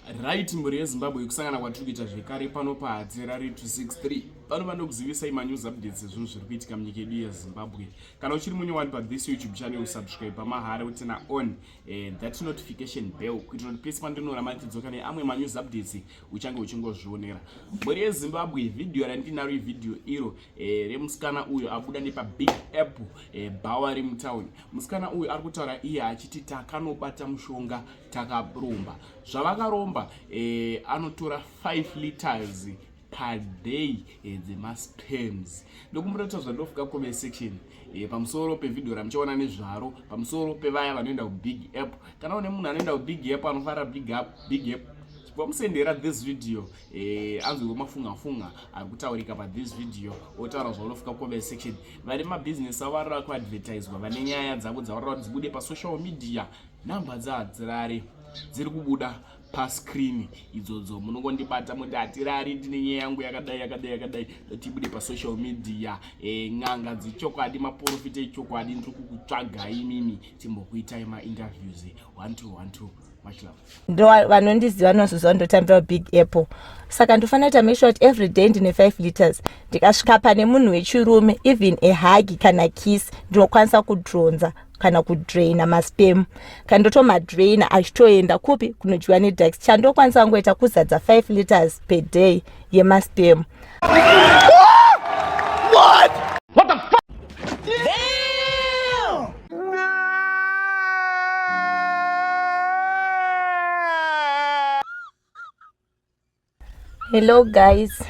Right, mhuri yeZimbabwe, kusangana kwatiri kuita zvekare pano paHatirari 263. Pano vanokuzivisai manews updates ezvinhu zviri kuitika munyika yedu yeZimbabwe. Kana uchiri munyowani pathis YouTube channel, subscribe pamahara utina on that notification bell kuitira kuti pese pandinoramba ndichidzoka neamwe manews updates uchange uchingozvionera. Mhuri yeZimbabwe, vhidhiyo randinaro ivhidhiyo iro remusikana uyo abuda nepaBig Apple bhawa remutown. Musikana uyu ari kutaura iye achiti takanobata mushonga, takaromba zvavakaromba. Anotora 5 liters per day dzemasperms. Ndokumbira kuti zvandofuka comment section pamusoro pevhidhiyo ramuchaona nezvaro, pamusoro pevaya vanoenda kuBig App. Kana une munhu anoenda kuBig App, anofarira Big App, Big App, vamusendera this video anzwe mafunga funga ari kutaurika pathis video, otaura zvaunofuka comment section. Vane mabhizinesi avo varira kuadvertiswa, vane nyaya dzavo dzavarira kuti dzibude pasocial media, nhamba dzaHatirari dziri kubuda pascreen idzodzo. Munongondibata muti, "Hatirari, ndine nyaya yangu yakadai, yakadai, yakadai, tibude pasocial media." N'anga dzechokwadi, maprofita echokwadi, ndiri kukutsvagai imimi, timbokuitai mainterviews. 1 2 1 2. Much love. Ndo vanondiziva vanozoziva ndotambira Big Apple, saka ndofanira kuita make sure kuti every day ndine 5 liters. Ndikasvika pane munhu wechirume, even a hug kana kiss, ndinokwanisa kudhonza kana kudraina masperm. Kana ndotomadraina achitoenda kupi? Kunodyiwa neducks. Chandokwanisa kungoita kuzadza 5 liters per day yemasperm. What? What the fuck? Damn! Hello guys,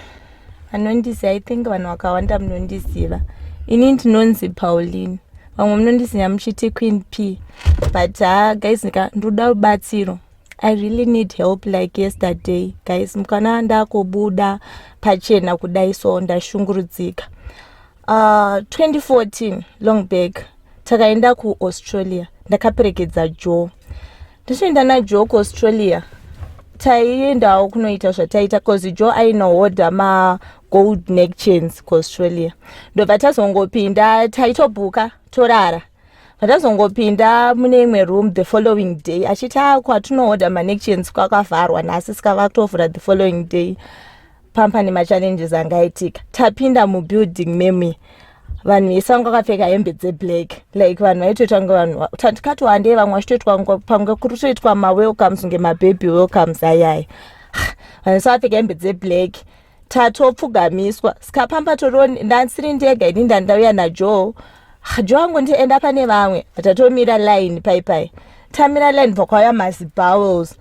vanondiziva, I think vanhu vakawanda munondiziva. Ini ndinonzi Pauline, vamwe munondiziva muchiti Queen P. But ha, guys, ndoda rubatsiro. I really need help like yesterday, guys. Mukana ndakubuda pachena kudai, so ndashungurudzika. 2014, long back, takaenda kuAustralia. Ndakaperekedza Joe, ndichienda naJoe kuAustralia. Taiendawo kunoita zvataita cause Joe ainohodha magold neck chains kuAustralia. Ndobva tazongopinda, taitobhuka torara. Vatazongopinda mune imwe room the following day, achiti a kwatinohodha maneck chains kwakavharwa nhasi, saka vakutovhura the following day. Pampa nemachallenges angaitika. Tapinda mubuilding memi, vanhu vese vanga vakapfeka hembe dzeblack, like vanhu vaitoita kunge vanhu tikati wandei, vamwe vachitoitwa pamwe kuri kutoitwa mawelcomes, kunge mababy welcomes ayaya. Vanhu vese vakapfeka hembe dzeblack. Tatopfugamiswa, saka pamba toriwo ndasiri ndega ini, ndandauya naJoe. Joe angu ndienda pane vamwe, tatomira line pai tamira line, bva kwauya mazibowls.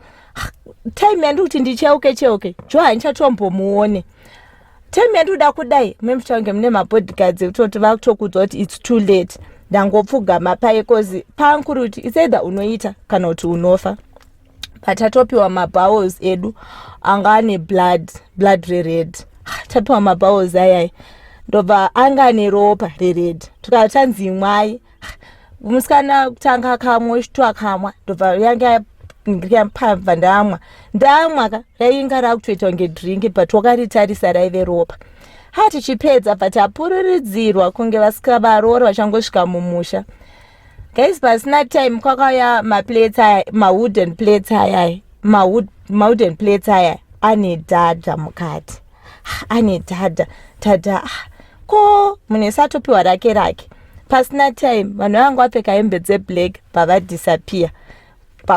Time yandiri kuti ndicheuke cheuke, Joe handichatombomuone. Time yandikuda kudai, memuchange mune mabodyguards ekutoti vakutokuudza kuti it's too late. Ndangopfugama pai cause pankuri kuti it's either unoita kana kuti unofa. But tatopiwa mabowls edu anga ane blood, blood rered. Tapiwa mabowls ayai, ndobva anga ane ropa rered. Tukati tanzi mwai, musikana kutanga akamwa, wechitwo akamwa, ndobva yanga pabva ndamwa. Ndamwa ka, rainga rakutoita kunge drink, but wakaritarisa raive ropa. Ha, tichipedza bva tapururidzirwa kunge vasika varoora vachangosvika mumusha. Guys, pasina time kwakauya maplates aya, mawooden plates ayaya, mawooden plates aya ane dhadha mukati, ane dhadha dhadha. Ko munhu ese atopiwa rake rake. Pasina time vanhu vanga vapfeka hembe dzeblack bvavadisappear.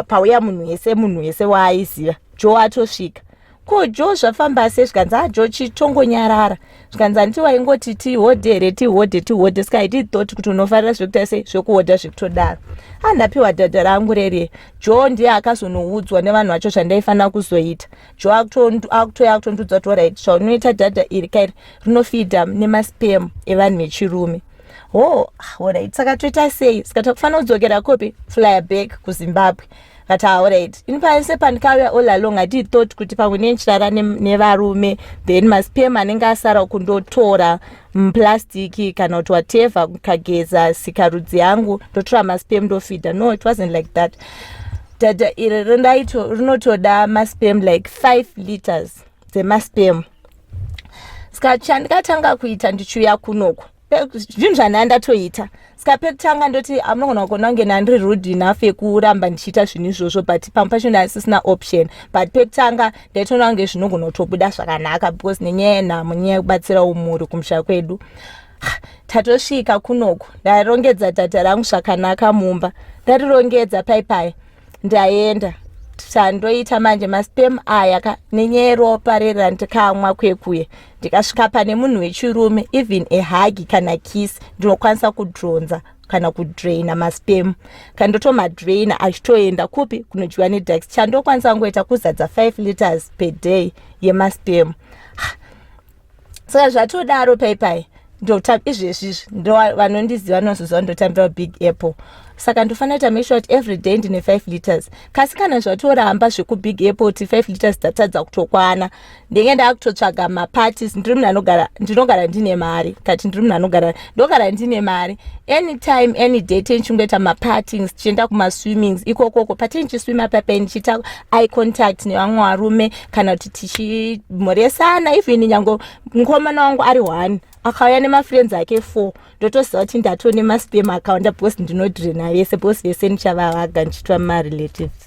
Pauya munhu wese, munhu wese waaiziva. Joe atosvika. Ko Joe, zvafamba sei? Zvikanzi, "A Joe, chitongonyarara." Zvikanzi, "Handiti waingoti tihodhe here? Tihodhe, tihodhe. Saka haiti thought kuti unofarira zvekuita sei, zvekuhodha zvekutodaro." Andapiwa dhadha rangu rere. Joe ndiye akazonoudzwa nevanhu vacho zvandaifanira kuzoita. Joe akutoya akutondiudza kuti, "Alright, zvaunoita, dhadha iri kairi rinofidha nemasperm evanhu vechirume." Ho, alright, saka toita sei? Saka takufanira kudzokera kopi, fly back kuZimbabwe. Kati, "Alright." Ini pese pandikauya all along, hati thought kuti pamwe nenchirara nevarume, then masperm anenge asara kundotora muplastiki kana kuti whatever, kageza sikarudzi yangu, ndotora masperm ndofidha. No, it wasn't like that. Dhadha iri rinotoda masperm like 5 liters dzemasperm. Saka chandikatanga kuita ndichiuya kunoku, Zvinhu zvandanga ndatoita. Saka pekutanga ndoti amunogona kuona kunge ndandiri rude enough yekuramba ndichiita zvinhu izvozvo, but pamwe pacho ndasisina option. But pekutanga ndaitoona kunge zvinogona kutobuda zvakanaka because nenyaya yenhamo, nyaya yekubatsira umuri kumusha kwedu. Tatosvika kunoku, ndarongedza data rangu zvakanaka mumba, ndarirongedza paipai, ndaenda. Chandoita manje, masperm aya ka, nenyaya yeropa rera ndikamwa kwekuye, ndikasvika pane munhu wechirume, even a hug kana kiss, ndinokwanisa kudhonza kana kudraina masperm. Kana ndotomadraina achitoenda kupi? Kunodyiwa neducks. Chandokwanisa kungoita kuzadza 5 liters per day yemasperm. Saka zvatodaro paipai, izvezvizvi ndo vanondiziva vanozoziva ndotambira Big Apple. Saka ndofanira kuita make sure kuti every day ndine 5 liters. Kasi kana zvatoramba zvekuBig Apple, kuti 5 liters dzatadza kutokwana, ndenge ndakutotsvaga maparties. Ndiri munhu anogara, ndinogara ndine mari kati ndiri munhu anogara, ndogara ndine mari anytime, any day. Tenchingoita mapartings, tichienda kumaswimmings ikokoko. Patenchiswima papai, ndichiita eye contact nevamwe varume kana kuti tichimhoresana, even nyange mukomana wangu ari one akauya nemafriends ake four, ndotoziva kuti ndatone masperm akawanda because ndinodraina vese, because vese ndichavavaga ndichitwa marelatives.